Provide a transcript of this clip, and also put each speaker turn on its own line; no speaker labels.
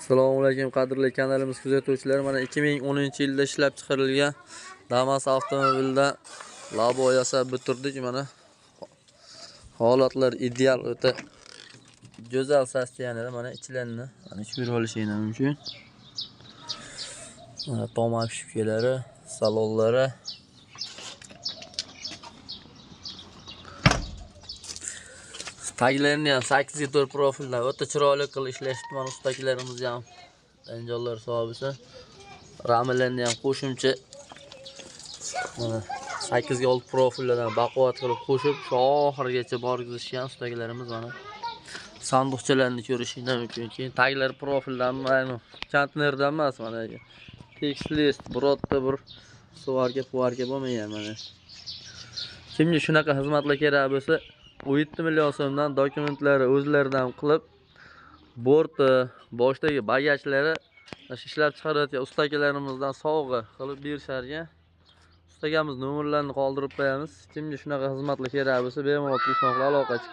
Assalomu alaykum qadrli kanalimiz kuzatuvchilari. Mana 2010-yilda ishlab chiqarilgan Damas avtomobilida labo yasab bitirdik. Mana holatlar ideal, o'ta go'zal sostoyaniyada. Mana ichlarni mana ko'rib olishingiz mumkin. Mana tom obshivkalari, salonlari. Taglarini ham 8.4 profildan o'ta chiroyli qilib ishlashdi. Mana ustakilarimiz ham anjonlar hisobisi. Ramilarni ham qo'shimcha mana 8.6 profillardan baquvvat qilib qo'shib, shu oxirigacha borgizishgan ustakilarimiz. Mana sanduqchalarni ko'rishingiz mumkin. Keyin taglar profildan, mana konteynerdan emas, mana tekslist, birorta bir suvarga puvarga bo'lmagan mana. Kimga shunaqa xizmatlar kerak bo'lsa, 17 million so'mdan dokumentlari o'zlaridan qilib, borti, boshdagi bagajlari ishlab chiqarayotgan ustakilarimizdan sovg'a qilib berishar ekan. Ustagamiz nomerlarini qoldirib qo'yamiz. Kimga shunaqa xizmatlar kerak bo'lsa, bemalol telefon qilib aloqa chiqib